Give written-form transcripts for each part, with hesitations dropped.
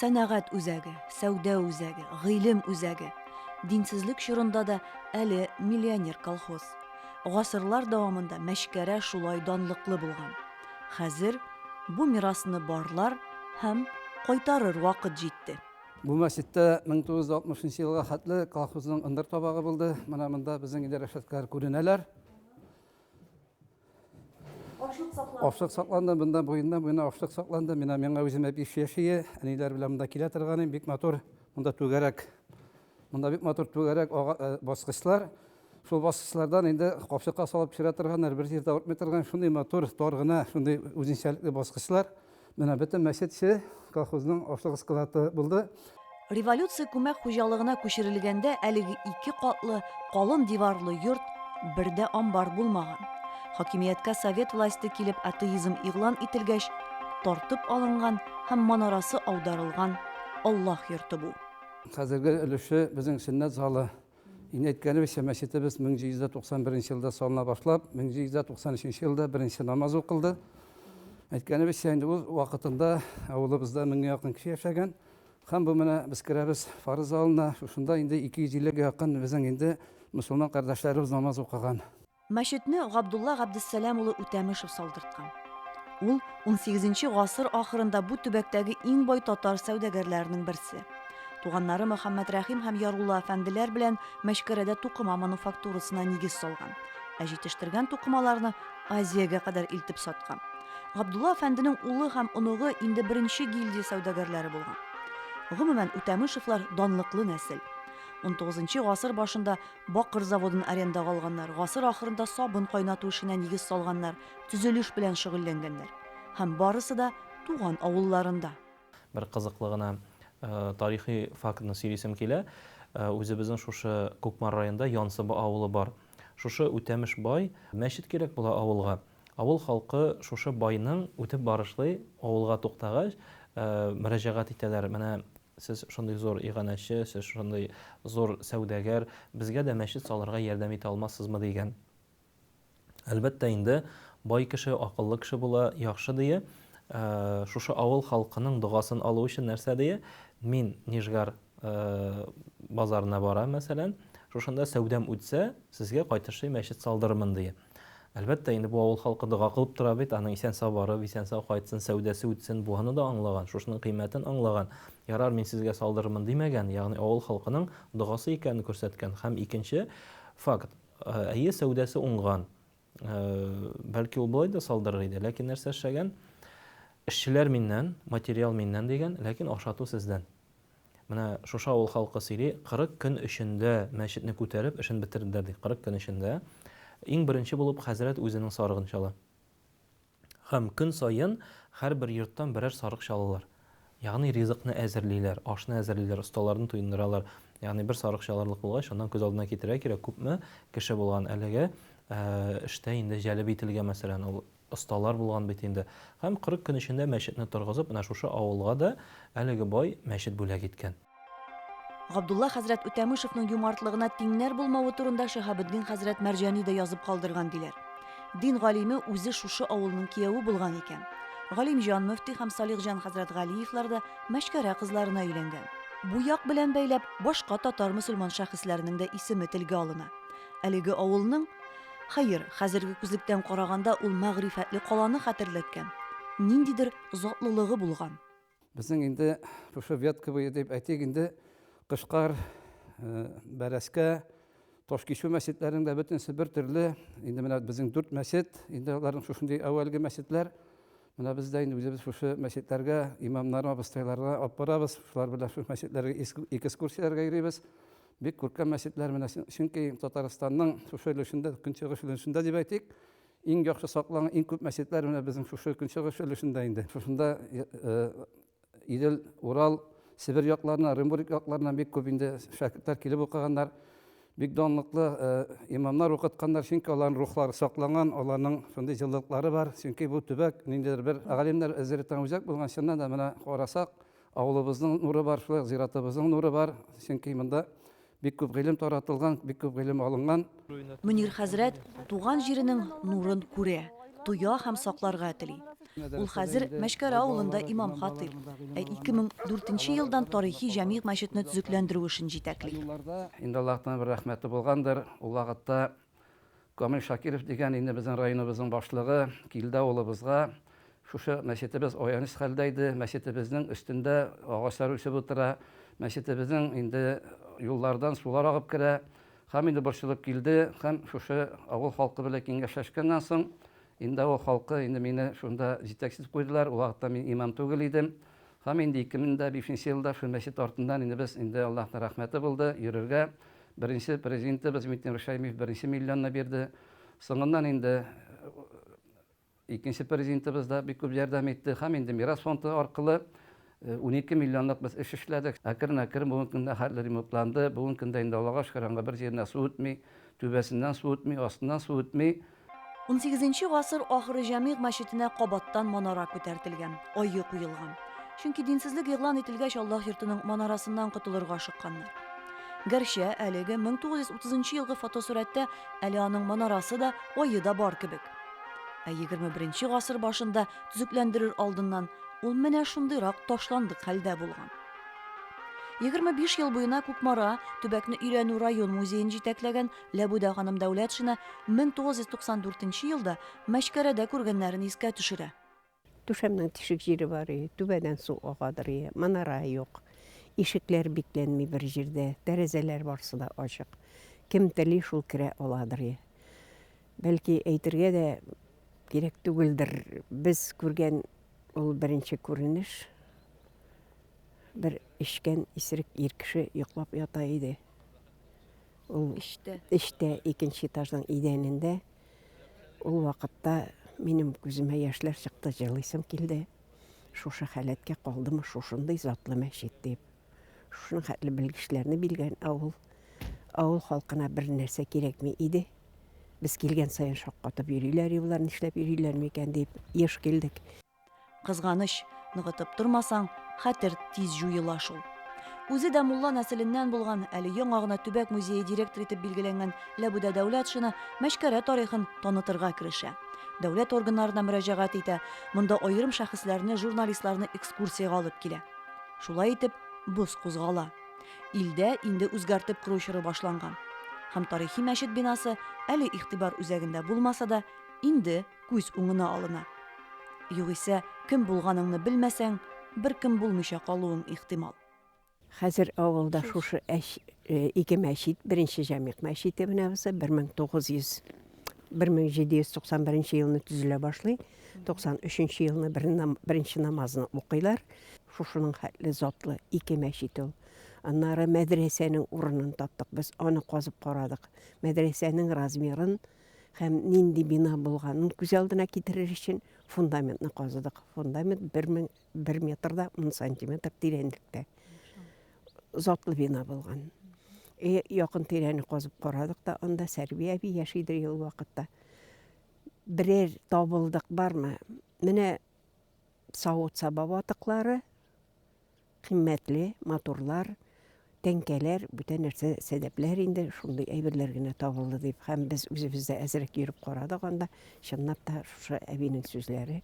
Сәнәгать үзәге, сәүдә үзәге, гыйлем үзәге. Динсезлек чорында да әле миллионер колхоз. Гасырлар дәвамында Мәчкәрә шулай данлыклы булган. Хәзер бу мирасны барлар һәм кайтарыр вакыт җитте. Бу мәчеттә 1960 нчы елга хәтле колхозның ындыр табагы булды. Менә монда безнең инде рәшәткәләр күренәләр. Ашлык сакланды. Ашлык сакланды, монда буеннан буена ашлык сакланды. Менә миңа үземә 5 яшь ие, әниләр белән монда килә торган идем. Бик матур, монда түгәрәк. Монда бик матур түгәрәк э, баскычлар. Шул баскычлардан инде капчыкка салып төшерә торганнар, бер җирдә авыртмый торган шундый матур, тар гына, шундый үзенчәлекле баскычлар. Менә бөтен мәчет эче колхозның ашлык склады булды. Революция күмәк хуҗалыгына күчерелгәндә әлеге ике катлы, калын диварлы йорт бер дә амбар булмаган. Хакимияткә совет власте килеп атеизм игълан ителгәч, тартып алынган һәм манарасы аударылган Аллаһ йорты бу. Хәзерге өлеше безнең сөннәт залы. Инде әйткәнебезчә, мәчетебез 1791 елда салына башлап, 1793 елда беренче намаз укылды. Әйткәнебезчә, инде ул вакытында авылыбызда меңгә якын кеше яшәгән. Һәм бу менә без керәбез фарыз залына, шушында инде 250 гә якын безнең инде мөселман кардәшләребез намаз укыган. Мәчетне Габдулла Габдессәлам улы Үтәмешев салдырткан. Ул, унсигезенче гасыр ахырында бу төбәктәге иң бай татар сәүдәгәрләренең берсе. Туганнары Мөхәммәтрәхим һәм Ярулла әфәнделәр белән Мәчкәрәдә тукыма мануфактурасына нигез салган, ә җитештергән тукымаларны Азиягә кадәр илтеп саткан. Габдулла әфәнденең улы һәм оныгы инде беренче гильдия сәүдәгәрләре булган. Гомумән, Үтәмешевлар данлыклы нәсел. Унтугызынчы гасыр башында Бакыр заводын арендага алганнар, гасыр ахырында сабын кайнату эшенә нигез салганнар, төзелеш белән шөгыльләнгәннәр. Һәм барысы да туган авылларында. Бер кызыклы гына тарихи фактны сөйлисем килә. Үзебезнең шушы Кукмара районында Янсыбы авылы бар. Шушы Үтәмеш бай, мәчет кирәк була авылга. Авыл халкы шушы байның үтеп барышлый авылга туктагач, мөрәҗәгать итәләр, менә Сез шундый зур иганәче, сез шундый зур сәүдәгәр, безгә дә мәчет салырга ярдәм итә алмассызмы, дигән. Әлбәттә инде, бай кеше акыллы кеше була, яхшы дие. Шушы авыл халкының догасын алу өчен нәрсә дие, мин Нижгар базарына барам, мәсәлән, шушында сәүдәм үтсә, сезгә кайтышлый мәчет салдырырмын, дие. Әлбәттә, инде бу авыл халкы дога кылып тора бит, аның исән-сау барып, исән-сау кайтсын, сәүдәсе үтсен, бу аны да аңлаган, шушының кыйммәтен аңлаган. Ярар, мин сезгә салдырырмын димәгән, ягъни авыл халкының догасы икәнен күрсәткән. Һәм икенче факт, әйе, сәүдәсе уңган. Бәлки ул болай да салдырыр иде, ләкин нәрсә эшләгән? Эшчеләр миннән, материал миннән дигән, ләкин ашату сездән. Менә шушы авыл халкы сөйли, 40 көн эчендә мәчетне күтәреп, эшен бетерделәр, ди. 40 көн эчендә. Иң беренче булып хәзрәт үзенең сарыгын чала. Һәм көн саен һәрбер йорттан берәр сарык чалалар. Ягъни ризыкны әзерлиләр, ашны әзерлиләр, осталарны туендыралар. Ягъни бер сарык чалырлык булгач, аннан күз алдына китерергә кирәк, күпме кеше булган әлеге эштә инде җәлеп ителгән, мәсәлән, ул Осталар булган бит инде. Һәм 40 көн эчендә мәчетне торгызып, менә шушы авылга да әлеге бай мәчет бүләк иткән. Габдулла хәзрәт Үтәмышевның юмартлыгына тиңнәр булмавы турында Шиһабетдин хәзрәт Мәрҗани дә язып калдырган, диләр. Дин галиме үзе шушы авылның кияве булган икән. Галимҗан мөфти һәм Салихҗан хәзрәт Галиевлар да Мәчкәрә кызларына өйләнгән. Бу як белән бәйләп, башка татар-мөселман шәхесләренең дә исеме телгә алына. Әлеге авылның, хәер, хәзерге күзлектән караганда ул мәгърифәтле каланы хәтерләткән, ниндидер затлылыгы булган. Безнең инде шушы Вятка буе дип әйтик инде, Кышкар, Бәрәскә, Ташкичү мәчетләренең дә бөтенесе бер төрле. Инде менә безнең дүрт мәчет, инде аларның шушындый әүвәлге мәчетләр. Менә без дә инде үзебез шушы мәчетләргә имамнар, абыстайларга алып барабыз, шулар белән шушы мәчетләргә экскурсияләргә йөрибез. Бик күркәм мәчетләр менә, чөнки Татарстанның шушы өлешендә, көнчыгыш өлешендә дип әйтик, иң яхшы сакланган, иң күп мәчетләр менә безнең шушы көнчыгыш өлешендә инде. Шушында Идел, Урал, Себер якларына, Оренбург якларына бик күп инде шәкертләр килеп укыганнар. Бик данлыклы имамнар укытканнар, чөнки аларның рухлары сакланган, аларның шундый җылылыклары бар. Чөнки бу төбәк ниндидер бер галимнәр әзер иткән үзәк булган. Чыннан да менә карасак, Авылыбызның нуры бар, шулай ук зиратыбызның нуры бар, чөнки монда бик күп гыйлем таратылган, бик күп гыйлем алынган. Мөнир хәзрәт туган җиренең нурын күрә. тоя һәм сакларга тели. Ул хәзер Мәчкәрә авылында имам-хатыйб, ә 2004 нче елдан тарихи Җәмигъ мәчетне төзекләндерү эшен җитәкли. Инде Аллаһтан бер рәхмәте булгандыр, ул вакытта Камил Шакиров дигән инде безнең районыбызның башлыгы килде авылыбызга. Шушы мәчетебез аяныч хәлдә иде. Мәчетебезнең өстендә агачлар үсеп утыра. Мәчетебезнең инде юллардан сулар агып керә. Һәм инде борчылып килде һәм шушы авыл халкы белән киңәшләшкәннән соң, инде авыл халкы инде мине шунда җитәкче итеп куйдылар. Ул вакытта мин имам түгел идем. Һәм инде 2005 елда шул мәчет артыннан инде без инде Аллаһның рәхмәте булды, йөрергә Беренче президентыбыз Минтимер Шәймиев беренче миллионны бирде. Соңыннан инде икенче президентыбыз да бик күп ярдәм итте. Һәм инде Мирас фонды аркылы 12 миллионлык без эш эшләдек. Әкрен-әкрен бүгенге көндә хәтле ремонтланды. Бүгенге көндә инде Аллага шөкер, аңа бер җиренә су үтми, түбәсеннән су үтми, астыннан су үтми. Унсигезенче гасыр ахыры Җәмигъ мәчетенә кабаттан манара күтәртелгән, ае куелган. Чөнки динсезлек игълан ителгәч, Аллаһ йортының манарасыннан котылырга ашыкканнар. Гәрчә, әлеге 1930 нчы елгы фотосурәттә әле аның манарасы да, ае да бар кебек. Ә 21 гасыр башында төзекләндерер алдыннан ул менә шундыйрак ташландык хәлдә булган. 25 ел буена Кукмара төбәкне өйрәнү район музеен җитәкләгән Ләбүдә ханым Дәүләтшина 1994 нче елда Мәчкәрәдә күргәннәрен искә төшерә. Түшәмнең тишек җире бар и, түбәдән су агадыр и, манара юк. Ишекләр бикләнми бер җирдә, тәрәзәләр барсы да ачык. Кем тели, шул керә аладыр и. Бәлки, әйтергә дә кирәк түгелдер, без күргән ул беренче күренеш, бер эчкән исерек ир кеше йоклап ята иде. Ул эчтә. Эчтә, икенче этажның идәнендә. Ул вакытта минем күземә яшьләр чыкты, җылыйсым килде. Шушы халәткә калдымы шушындый затлы мәчет дип. Шушының хәтле белгечләрне билгән авыл. Авыл халкына бер нәрсә кирәкми иде. Без килгән саен шаккатып йөриләр, болар нишләп йөриләр микән дип еш килдек. Кызганыч, ныгытып тормасаң, хәтер тиз җуела шул. Үзе дә мулла нәселеннән булган, әле яңа гына төбәк музее директоры итеп билгеләнгән Ләбүдә Дәүләтшина Мәчкәрә тарихын танытырга керешә. Дәүләт органнарына мөрәҗәгать итә, монда аерым шәхесләрне, журналистларны экскурсиягә алып килә. Шулай итеп, боз кузгала. Илдә инде үзгәртеп кору чоры башланган. Һәм тарихи мәчет бинасы әле игътибар үзәгендә булмаса да, инде күз уңына алына. Югыйсә, кем булганыңны белмәсәң, беркем булмыйча калуың ихтимал. Хәзер авылда шушы ике мәчет, беренче Җәмигъ мәчете менә бусы, 1900 1791 елны төзелә башлый. 93 елны беренче намазны укыйлар. Шушының хәтле затлы ике мәчет ул. Аннары мәдрәсәнең урынын таптык без, аны казып карадык. Мәдрәсәнең размерын һәм нинди бина булганын күз алдына китерер өчен фундаментны казыдык. Фундамент 1001 метр да 10 сантиметр тирәнлектә. Затлы бина булган. И якын тирәне казып карадык та, анда Сәрби әби яшидер ул вакытта. Берәр табылдык бармы? Менә савыт-саба ватыклары, Кыйммәтле, матурлар, тәңкәләр, бүтән нәрсә, сәдәпләр инде, шундый әйберләр генә табылды дип. Һәм без үзебез дә әзрәк йөреп карадык анда. Чынлап та шушы әбинең сүзләре.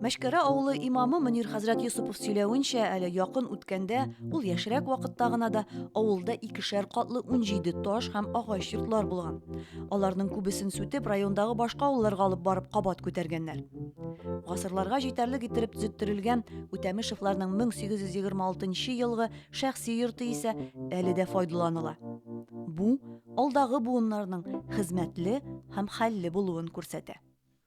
Мәчкәрә авылы имамы Мөнир хәзрәт Йосыпов сөйләвенчә, әле якын үткәндә, ул яшьрәк вакытта гына да авылда икешәр катлы 17 таш һәм агач йортлар булган. Аларның күбесен сүтеп, райондагы башка авылларга алып барып кабат күтәргәннәр. Гасырларга җитәрлек иттереп төзеттерелгән Үтәмешевларның 1826 нчы елгы шәхси йорты исә әле дә файдаланыла. Бу, алдагы буыннарның хезмәтле һәм хәлле булуын күрсәтә.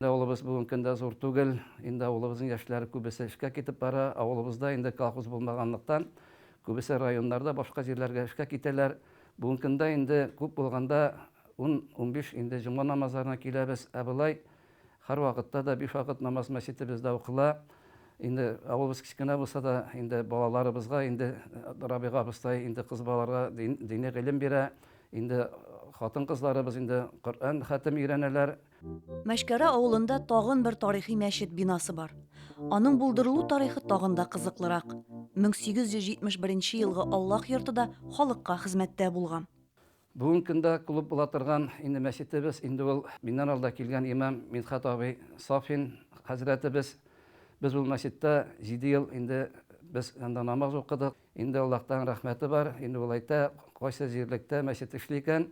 Авылыбыз бүгенге көндә зур түгел. Инде авылыбызның яшьләре күбесе эшкә китеп бара. Авылыбызда инде колхоз булмаганлыктан, күбесе районнарда, башка җирләргә эшкә китәләр. Бүгенге көндә инде күп булганда ун-унбиш инде җомга намазларына киләбез. Ә болай Һәрвакытта да биш вакыт намаз мәчетебездә укыла. Инде авылыбыз кечкенә булса да, инде балаларыбызга инде Рабига абыстай инде кыз балаларга дини гыйлем бирә. Инде хатын-кызларыбыз инде Коръән хәтем өйрәнәләр. Мәчкәрә авылында тагын бер тарихи мәчет бинасы бар. Аның булдырылу тарихы тагын да кызыклырак. 1871 елгы Аллаһ йорты да халыкка хезмәттә булган. Бүгенге көндә клуб була торган инде мәчетебез, инде ул миннән алда килгән имам Мидхәт абый Сафин хәзрәтебез. Без ул мәчеттә 7 ел инде без анда намаз укыдык. Инде Аллаһтан рәхмәте бар, инде ул әйтә, кайсы җирлектә мәчет эшли икән,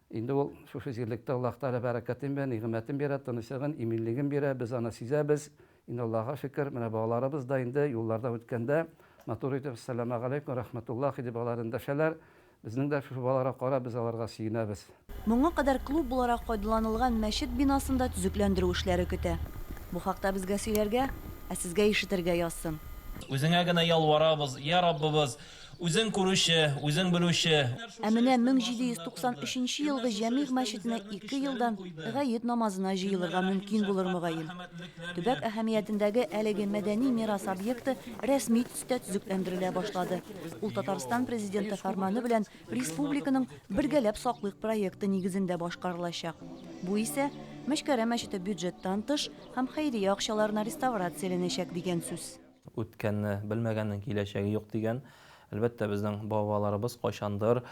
инде ул шушы җирлектә Аллаһ Тәгалә бәрәкәтен бирә, нигъмәтен бирә, тынычлыгын, иминлеген бирә, без аны сизәбез. Инде Аллаһка шөкер, менә балаларыбыз да инде юлларда үткәндә матур итеп Әссәламәгаләйкүм, рәхмәтуллахи дип алар эндәшәләр. Безнең дә шушы балаларга карап, без аларга сөенәбез. Моңа кадәр клуб буларак файдаланылган мәчет бинасын да төзекләндерү эшләре көтә. Бу хакта безгә сөйләргә, ә сезгә ишетергә язсын. Үзеңә генә ялварабыз, йа Раббыбыз, Үзең күрүче, Үзең белүче. Ә менә 1793 нче елгы Җәмигъ мәчетенә ике елдан гает намазына җыелырга мөмкин булыр, мөгаен. Төбәк әһәмиятендәге әлеге мәдәни мирас объекты рәсми төстә төзекләндерелә башлады. Ул Татарстан Президенты фәрманы белән республиканың Бергәләп саклыйк проекты нигезендә башкарылачак. Бу исә Мәчкәрә мәчете бюджеттан тыш һәм хәйрия акчаларына реставрацияләнәчәк дигән сүз. Үткәнне белмәгәннең киләчәге юк дигән. Әлбәттә, безнең бабаларыбыз кайчандыр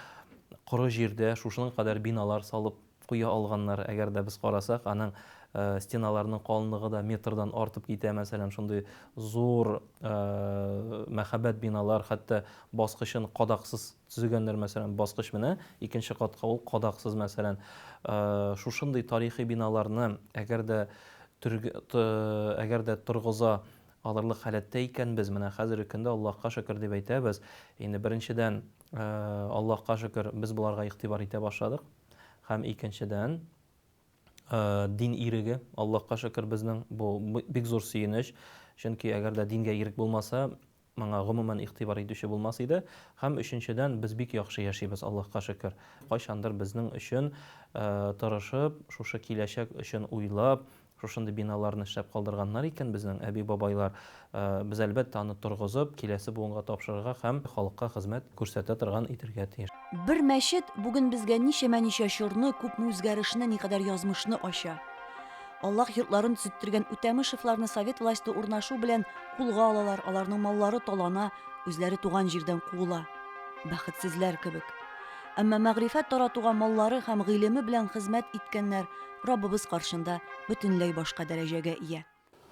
коры җирдә шушының кадәр биналар салып куя алганнар. Әгәр дә без карасак, аның стеналарының калынлыгы да метрдан артып китә, мәсәлән, шундый зур мәһабәт биналар, хәтта баскычын кадаксыз төзегәннәр, мәсәлән, баскыч менә икенче катка ул кадаксыз, мәсәлән. Шушындый тарихи биналарны әгәр дә әгәр дә торгыза алырлык халәттә икәнбез, менә хәзерге көндә Аллаһка шөкер дип әйтәбез. Инде беренчедән, Аллаһка шөкер, без боларга игътибар итә башладык. Һәм икенчедән, дин иреге, Аллаһка шөкер, безнең бу бик зур сөенеч. Чөнки әгәр дә дингә ирек булмаса, моңа гомумән игътибар итүче булмас иде. Һәм өченчедән, без бик яхшы яшибез, Аллаһка шөкер. Кайчандыр безнең өчен тырышып, шушы киләчәк өчен уйлап, Шушындый биналарны эшләп калдырганнар икән безнең әби-бабайлар, без, әлбәттә, аны торгызып, киләсе буынга тапшырырга һәм халыкка хезмәт күрсәтә торган итергә тиеш. Бер мәчет бүген безгә ничәмә-ничә чорны, күпме үзгәрешне, никадәр язмышны ача. Аллаһ йортларын төзеттергән Үтәмешевларны совет власте урнашу белән кулга алалар, аларның маллары талана, үзләре туган җирдән куыла. Бәхетсезләр кебек. Әмма мәгърифәт таратуга маллары һәм гыйлеме белән хезмәт иткәннәр Раббыбыз каршында бөтенләй башка дәрәҗәгә ия.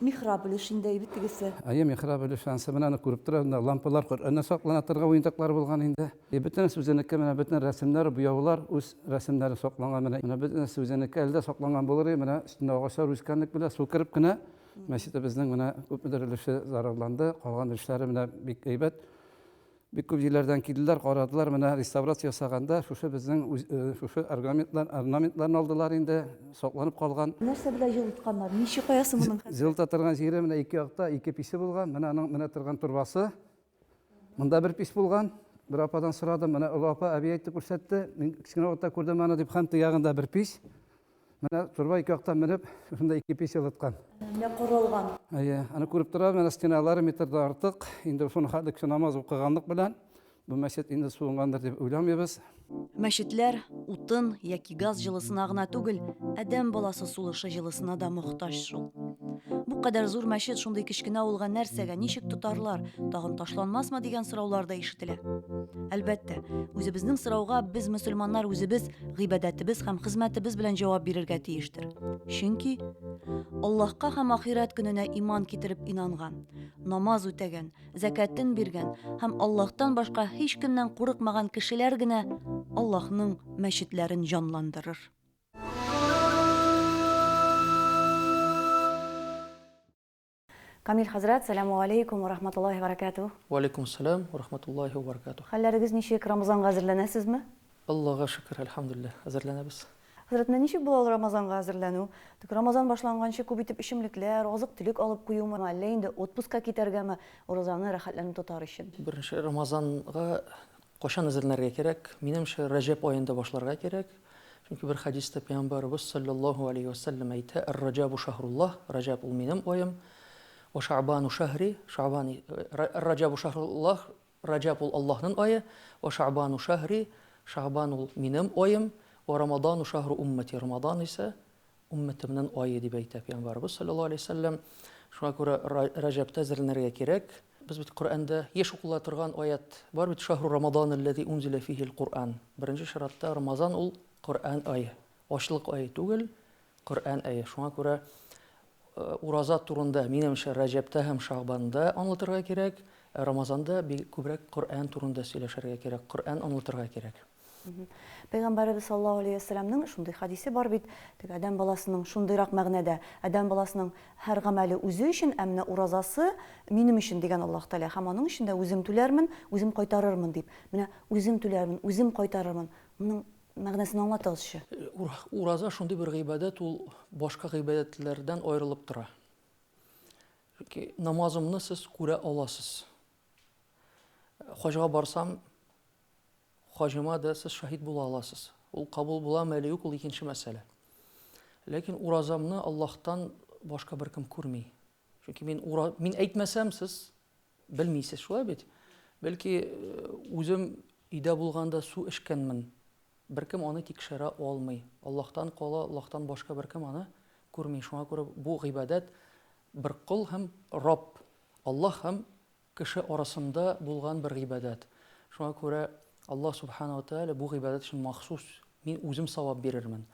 Михраб өлешендә бит тегесе. Әйе, михраб өлеше, ансы менә аны күреп тора, менә лампалар Коръәннән саклана торган уенчыклар булган инде. И бөтенесе үзенеке, менә бөтен рәсемнәр, буяулар үз рәсемнәре сакланган менә. Менә бөтенесе үзенеке, әле дә сакланган булыр иде, менә өстендә агачлар үскәнлек белән су кереп кенә мәчетебезнең менә күпмедер өлеше зарарланды, калган өлешләре менә бик әйбәт. Бик күп җирләрдән килделәр, карадылар. Менә реставрация ясаганда шушы безнең шушы орнаментлар, орнаментларны алдылар инде, сакланып калган. Нәрсә белән җылытканнар? Миче каясы моның хәзер? Җылыта торган җире менә ике якта ике писе булган. Менә аның менә торган торбасы. Монда бер пис булган. Бер ападан сорадым, менә олы апа әби әйтте, күрсәтте. Мин кечкенә вакытта күрдем аны дип, һәм ягында бер пис. Менә торба ике яктан менеп, шунда ике пич җылыткан. Менә корылган. Әйе, аны күреп тора, менә стеналары метрдан артык. Инде шуны хәтле кеше намаз укыганлык белән бу мәчет инде суынгандыр дип уйламыйбыз. Мәчетләр утын яки газ җылысына гына түгел, адәм баласы сулышы җылысына да мохтаҗ шул. Бу кадәр зур мәчет шундый кечкенә авылга нәрсәгә, ничек тотарлар, тагын ташланмасмы дигән сораулар да ишетелә. Әлбәттә, үзебезнең сорауга без мөселманнар үзебез гыйбадәтебез һәм хезмәтебез белән җавап бирергә тиештер. Чөнки Аллаһка һәм ахирәт көненә иман китереп инанган, намаз үтәгән, зәкәтен биргән һәм Аллаһтан башка һичкемнән курыкмаган кешеләр генә Аллаһның мәчетләрен җанландырыр. Камил хәзрәт, сәламу алейкум ва рахматуллахи ва баракатуһ. Ва алейкум сәлам ва рахматуллахи ва баракатуһ. Хәлләрегез ничек, Рамазанга әзерләнәсезме? Аллага шөкер, әлхәмдүлилләһ, әзерләнәбез. Хәзрәт, менә ничек була ул Рамазанга әзерләнү? Тик Рамазан башланганчы күп итеп эчемлекләр, азык-төлек алып куюмы, әллә инде отпускка китәргәме, уразаны рәхәтләнеп тотар өчен? Беренче Рамазанга Кайчан әзерләнергә кирәк? Минемчә, Рәҗәб аенда башларга кирәк. Чөнки бер хәдистә Пәйгамбәребез салләллаһу алейһи вә сәлләм әйтә, Әр-Раҗабу шәһруллаһ, Рәҗәб ул минем аем, вә Шәгъбану шәһри, Шәгъбан, Әр-Раҗабу шәһруллаһ, Рәҗәб ул Аллаһнын ае, вә Шәгъбану шәһри, Шәгъбан ул минем аем, вә Рамадану шәһру уммәти, Рамадан исә уммәтемнең ае, дип әйтә Пәйгамбәребез салләллаһу алейһи вә сәлләм. Шуңа күрә Рәҗәбтә әзерләнергә кирәк. Без бит Коръәндә еш укыла торган аять бар бит, Шаһру Рамадан аллази унзиля фихил Коръән. Беренче чиратта Рамазан ул Коръән ае. Ачлык ае түгел, Коръән ае. Шуңа күрә ураза турында, минемчә, Рәҗәптә һәм Шагбанда аңлатырга кирәк, ә Рамазанда бик күбрәк Коръән турында сөйләшергә кирәк, Коръән аңлатырга кирәк. Пәйгамбәребез саллаллаһу алейһи вәссәламнең шундый хадисе бар бит, теге адәм баласының шундыйрак мәгънәдә, адәм баласының һәр гамәле үзе өчен, ә менә уразасы минем өчен дигән Аллаһ Тәгалә, һәм аның өчен дә үзем түләрмен, үзем кайтарырмын дип. Менә үзем түләрмен, үзем кайтарырмын. Моның мәгънәсен аңлатыгызчы. Ураза шундый бер гыйбадәт, ул башка гыйбадәтләрдән аерылып тора. Чөнки намазымны сез күрә аласыз. Хаҗга барсам, Хаҗыма да сез шаһит була аласыз. Ул кабул буламы әле юк, ул икенче мәсьәлә. Ләкин уразамны Аллаһтан башка беркем күрми. Чөнки мин ура... мин әйтмәсәм, сез белмисез, шулай бит? Бәлки үзем өйдә булганда су эчкәнмен. Беркем аны тикшерә алмый. Аллаһтан кала, Аллаһтан башка беркем аны күрми. Шуңа күрә бу гыйбадәт бер кол һәм Рабб, Аллаһ һәм кеше арасында булган бер гыйбадәт. Шуңа күрә Аллаһ Субхана ва Тәгалә бу гыйбадәт өчен махсус мин үзем савап бирермен.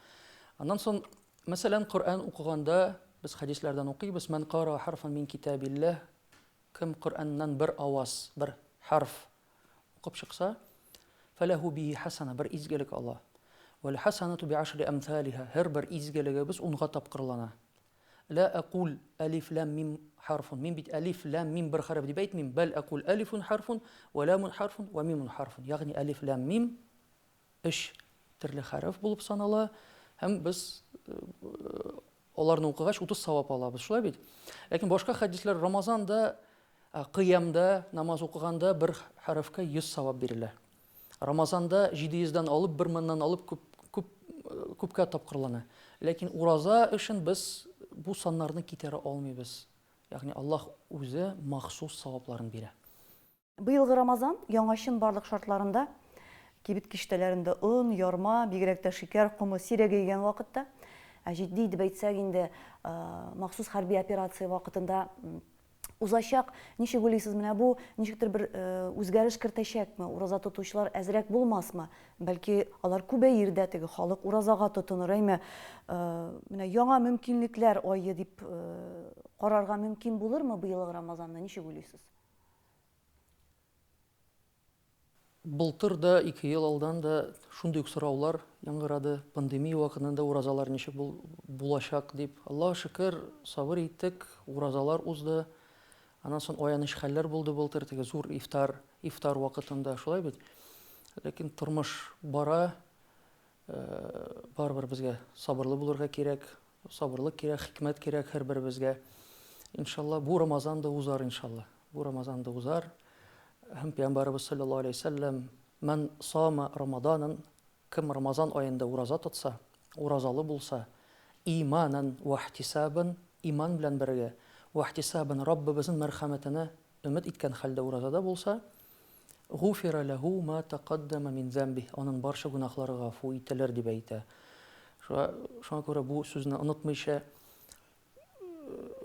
Аннан соң, мәсәлән, Коръән укыганда без хәдисләрдән укыйбыз, Мән кара харфан мин китабилләһ, кем Коръәннән бер аваз, бер хәрф укып чыкса, фәләһу бихи хәсана, бер изгелек ала. Вәл хәсанату би ашри әмсалиһа, һәрбер изгелегебез унга тапкырлана. Лә әкул әлиф ләм мим хәрфун. Мин бит әлиф ләм мим бер хәреф дип әйтмим. Бәл әкул әлифун хәрфун, вә ләмун хәрфун, вә мимун хәрфун. Ягъни әлиф ләм мим өч төрле хәреф булып санала һәм без аларны укыгач 30 савап алабыз. Шулай бит? Ләкин башка хәдисләр Рамазанда, кыямда намаз укыганда бер хәрефкә 100 савап бирелә. Рамазанда 700 дән алып, 1000 нан алып күп, күп, күпкә тапкырлана. Ләкин ураза өчен без бу саннарны китерә алмыйбыз. Ягъни Аллаһ үзе махсус савапларын бирә. Быелгы Рамазан яңа чынбарлык шартларында, кибет киштәләрендә он, ярма, бигрәк тә шикәр комы сирәгәйгән вакытта, ә җитди итеп әйтсәк инде, махсус хәрби операция вакытында узачак. Ничек уйлыйсыз, менә бу ничектер бер үзгәреш кертәчәкме? Ураза тотучылар әзрәк булмасмы? Бәлки алар күбәер дә, теге халык уразага тотыныр, әйме? Менә яңа мөмкинлекләр ае дип карарга мөмкин булырмы быелгы Рамазанны? Ничек уйлыйсыз? Былтыр да, ике ел алдан да шундый ук сораулар яңгырады. Пандемия вакытында уразалар ничек булачак дип. Аллага шөкер, сабыр иттек, уразалар узды. Аннан соң аяныч хәлләр булды былтыр, теге зур ифтар, ифтар вакытында, шулай бит. Ләкин тормыш бара, барыбер безгә сабырлы булырга кирәк. Сабырлык кирәк, хикмәт кирәк һәрберебезгә. Иншалла, бу Рамазан да узар, иншалла. Бу Рамазан да узар. Һәм Пәйгамбәребез саллаллаһу алейһи вәсәлләм, Мән сама Рамаданан, кем Рамазан аенда ураза тотса, уразалы булса, иманан вәхтисабан, иман белән бергә, вәхтисабан, Раббыбызның мәрхәмәтенә өмет иткән хәлдә уразада булса, Гуфира ләһу ма тәкаддәмә мин зәмбиһ, аның барча гөнаһлары гафу ителер, дип әйтә. Шуңа, шуңа күрә бу сүзне онытмыйча,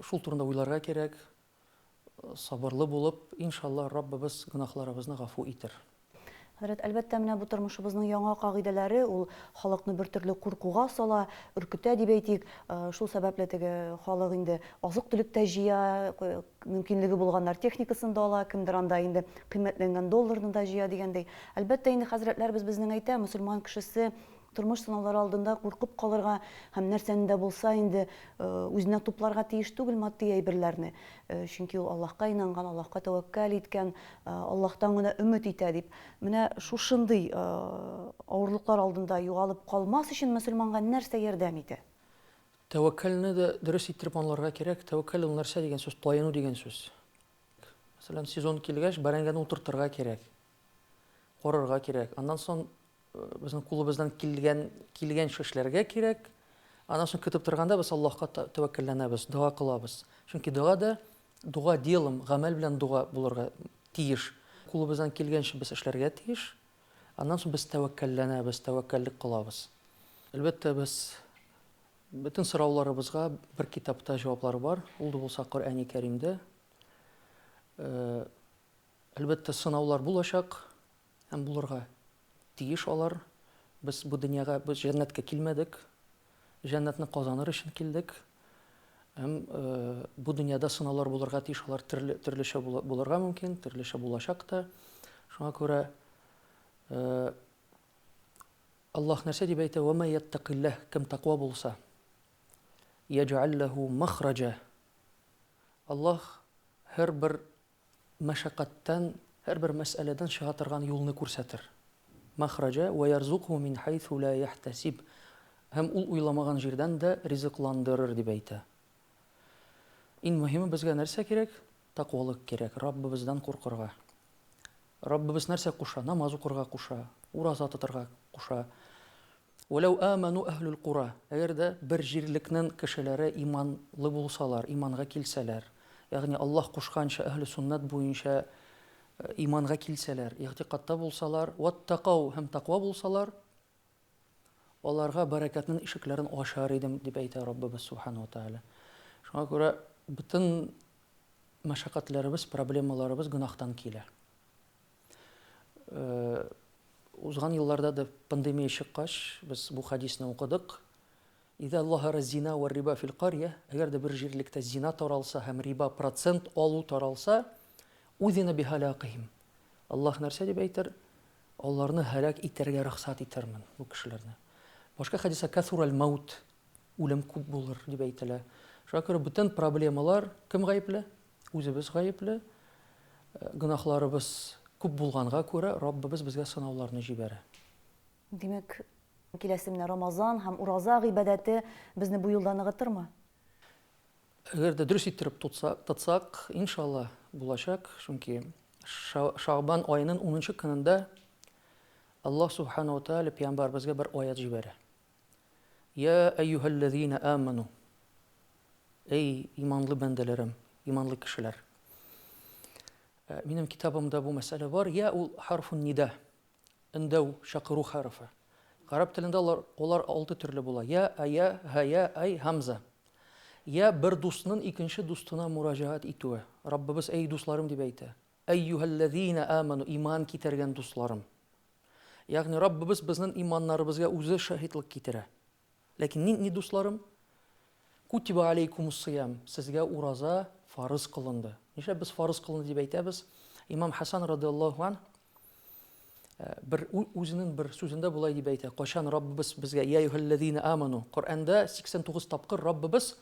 шул турында уйларга кирәк, сабырлы булып, иншалла, Раббыбыз гөнаһларыбызны гафу итер. Хәзрәт, әлбәттә, менә бу тормышыбызның яңа кагыйдәләре, ул халыкны бертөрле куркуга сала, өркетә дип әйтик. Шул сәбәпле теге халык инде азык-төлек тә җыя, мөмкинлеге булганнар техникасын да ала, кемдер анда инде кыйммәтләнгән долларны да җыя дигәндәй. Әлбәттә инде, хәзрәтләребез безнең әйтә, мөселман кешесе тормыш сынаулары алдында куркып калырга һәм нәрсәне дә булса инде үзенә тупларга тиеш түгел матди әйберләрне. Чөнки ул Аллаһка инанган, Аллаһка тәвәккәл иткән, Аллаһтан гына өмет итә дип. Менә шушындый авырлыклар алдында югалып калмас өчен мөселманга нәрсә ярдәм итә? Тәвәккәлне дә дөрес иттереп аңларга кирәк. Тәвәккәл ул нәрсә дигән сүз? Таяну дигән сүз. Мәсәлән, сезон килгәч, бәрәңгене утыртырга кирәк. Карарга кирәк. Аннан соң безнең кулыбыздан килгән килгәнчә эшләргә кирәк. Аннан соң көтеп торганда без Аллаһка тәвәккәлләнәбез, дога кылабыз. Чөнки дога да дога делом, гамәл белән дога булырга тиеш. Кулыбыздан килгәнчә без эшләргә тиеш. Аннан соң без тәвәккәлләнәбез, тәвәккәллек кылабыз. Әлбәттә, без бөтен сорауларыбызга бер китапта җаваплар бар. Ул да булса Коръәни Кәримдә. Әлбәттә, сынаулар булачак һәм булырга тиеш алар. Без бу дөньяга, без җәннәткә килмәдек. Җәннәтне казаныр өчен килдек. Һәм бу дөньяда сынаулар булырга тиеш, алар төрле, төрлечә булырга мөмкин, төрлечә булачак та. Шуңа күрә Аллаһ нәрсә дип әйтә? Ва ма яттакиллаһ, кем таква булса, яҗәл ләһу махраҗа. Аллаһ һәрбер мәшәкатьтән, һәрбер мәсьәләдән чыга торган юлны күрсәтер. Махраҗа вә ярзукһу мин хайсу ла яхтәсиб. Һәм ул уйламаган җирдән дә ризыкландырыр, дип әйтә. Иң мөһиме безгә нәрсә кирәк? Таквалык кирәк, Раббыбыздан куркырга. Раббыбыз нәрсә куша? Намаз укырга куша, ураза тотырга куша. Вәләү амәну әһлүл кура, әгәр дә бер җирлекнең кешеләре иманлы булсалар, иманга килсәләр, ягъни Аллаһ кушканча, әһле суннәт буенча иманга килсәләр, игътикадта булсалар, вәттакау һәм таква булсалар, аларга бәрәкәтнең ишекләрен ачар идем, дип әйтә Раббыбыз Субхана ва Тәгалә. Шуңа күрә бөтен мәшәкатьләребез, проблемаларыбыз гөнаһтан килә. Узган елларда да пандемия чыккач, без бу хәдисне укыдык. Иза захара зина ва риба фил карья, әгәр дә бер җирлектә зина таралса һәм риба процент алу таралса, узина бихалакихим. Аллаһ нәрсә дип әйтер? Аларны һәлак итәргә рөхсәт итермен бу кешеләрне. Башка хәдистә кәсурал маут, үлем күп булыр дип әйтелә. Шуңа күрә бөтен проблемалар кем гаепле? Үзебез гаепле, гөнаһларыбыз күп булганга күрә, Раббыбыз безгә сынауларны җибәрә. Димәк, киләсе менә Рамазан һәм ураза гыйбадәте безне бу юлда ныгытырмы? Әгәр дә дөрес иттереп тотсак, иншалла, булачак. Чөнки Шагбан аеның унынчы көнендә Аллаһ Субхана ва Тааля пәйгамбәребезгә бер аять җибәрә. Йә әйюһәлләзинә амәну, Әй, иманлы бәндәләрем, иманлы кешеләр! Минем китабымда бу мәсьәлә бар. Йә ул харфун нида, өндәү, чакыру хәрефе. Гарәп телендә алар, алар алты төрле була. Йә, ая, һая, ай, һамза. Йә бер дустның икенче дустына мураҗәгать итүе. Раббыбыз, әй, дусларым дип әйтә. Әйюһәлләзинә амәну, иман китергән дусларым. Ягъни Раббыбыз безнең иманнарыбызга үзе шаһитлык китерә. Ләкин нинди дусларым? Кутиба алейкумус сиям, сезгә ураза фарыз кылынды. Нишләп без фарыз кылынды дип әйтәбез? Имам Хасан радиаллаһу ан э, бер үзенең бер сүзендә болай дип әйтә. Кайчан Раббыбыз безгә я юһәлләзина аману, Коръәндә 89 тапкыр Раббыбыз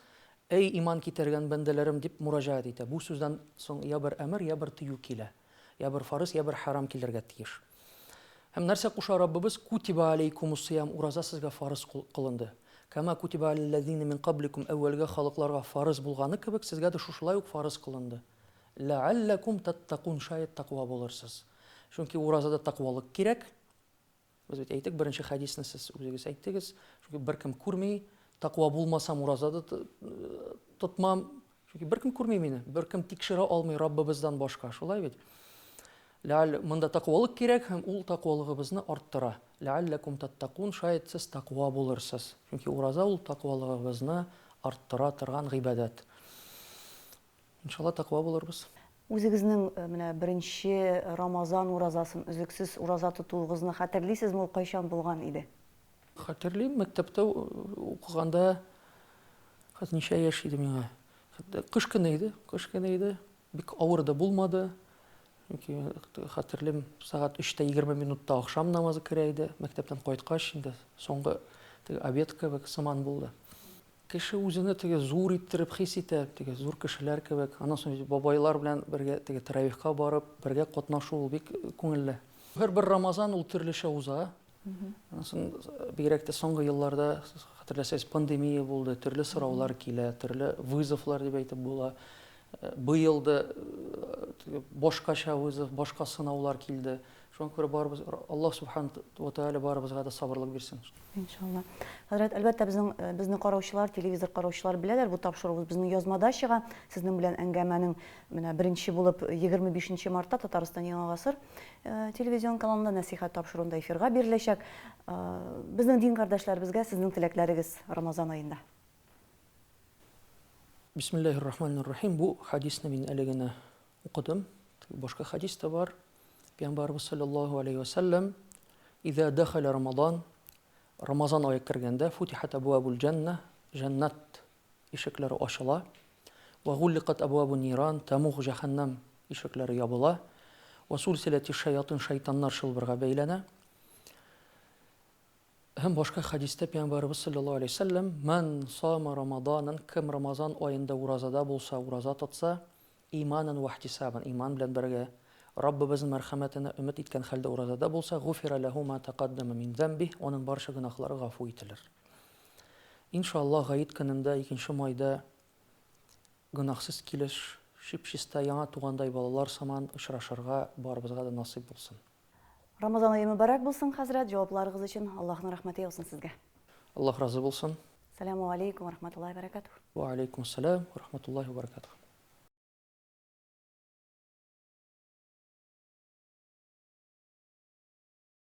Әй иман китергән бәндәләрем дип мураҗәгать итә. Бу сүздән соң я бер әмер, я бер тыю килә. Я бер фарыз, я бер хәрам килергә тиеш. Һәм нәрсә куша Раббыбыз? Кутиба алейкумус сиям, ураза сезгә фарыз кылынды. Кәма кутиба аләлләзина мин кабликум, әүвәлге халыкларга фарыз булганы кебек, сезгә дә шушылай ук фарыз кылынды. Ләалләкум таттакун, шаять таква булырсыз. Чөнки уразада таквалык кирәк. Без бит әйттек, беренче хәдисне сез үзегез әйттегез. Чөнки беркем күрми, таква булмасам ураза да тотмам. Чөнки беркем күрми мине, беркем тикшерә алмый Раббыбыздан башка, шулай бит? Ләәл монда таквалык кирәк һәм ул таквалыгыбызны арттыра. Ләәлләкум таттакун, шаять сез таква булырсыз. Чөнки ураза ул таквалыгыбызны арттыра торган гыйбадәт. Иншалла таква булырбыз. Үзегезнең менә беренче Рамазан уразасын, өзлексез ураза тотуыгызны хәтерлисезме, ул кайчан булган иде? Хәтерлим, мәктәптә укыганда, хәзер ничә яшь иде миңа? Кыш көне иде, кыш көне иде. Бик авыр да булмады. Чөнки хәтерлим, сәгать 3 тә 20 минутта ахшам намазы керә иде. Мәктәптән кайткач, инде соңгы теге обед кебек сыман булды. Кеше үзене теге зур иттереп хис итә, теге зур кешеләр кебек. Аннан соң бабайлар белән бергә теге тәравихка барып, бергә катнашу ул бик күңелле. Һәрбер Рамазан ул төрлечә уза. Аннан соң бигрәк тә соңгы елларда, хәтерләсәгез, пандемия булды, төрле сораулар килә, төрле вызовлар дип әйтеп була. Быел да башкача вызов, башка сынаулар килде. Шуңа күрә барыбыз, Аллаһ Субхану ва Тааля барыбызга да сабырлык бирсен. Иншалла. Хәзрәт, әлбәттә, безнең э, безне караучылар, телевизор караучылар беләләр, бу тапшыруыбыз безнең язмада чыга. Сезнең белән әңгәмәнең менә беренче булып 25 мартта Татарстан Яңа гасыр э, телевизион каналында Нәсыйхәт тапшыруында эфирга биреләчәк. Э, безнең дин кардәшләребезгә сезнең теләкләрегез Рамазан аенда. Бисмиллаһир-рахманир-рахим. Бу хадисны мин әле генә укыдым. Башка хәдис тә бар. Пәйгамбәребез салләллаһу алейһи вә сәлләм, Иза дәхәлә Рамадан, Рамазан ае кергәндә, футихат әбвабул җәннә, җәннәт ишекләре ачыла, вә гулликат әбвабун ниран, тәмуг җәһәннәм ишекләре ябыла, вә сүлсиләти шәятын, шайтаннар чылбырга бәйләнә. Һәм башка хәдистә Пәйгамбәребез салләллаһу алейһи вә сәлләм, Мән сама Рамаданан, кем Рамазан аенда уразада булса, ураза тотса, иманан вә ихтисабан, иман белән бергә, Раббыбызның мәрхәмәтенә өмет иткән хәлдә уразада булса, гуфира ләһу ма тәкаддәмә мин зәмбиһ, аның барча гөнаһлары гафу ителер. Иншаллаһ, гает көнендә, икенче майда гөнаһсыз килеш, чип-чиста, яңа тугандай балалар сыман очрашырга барыбызга да насыйп булсын. Рамазан ае мөбарәк булсын, хәзрәт, җавапларыгыз өчен Аллаһның рәхмәте яусын сезгә. Аллаһ разый булсын. Сәламү алейкум ва рахматуллаһи ва баракатуһ. Ва алейкум ассалам ва рахматуллаһи ва баракатуһ.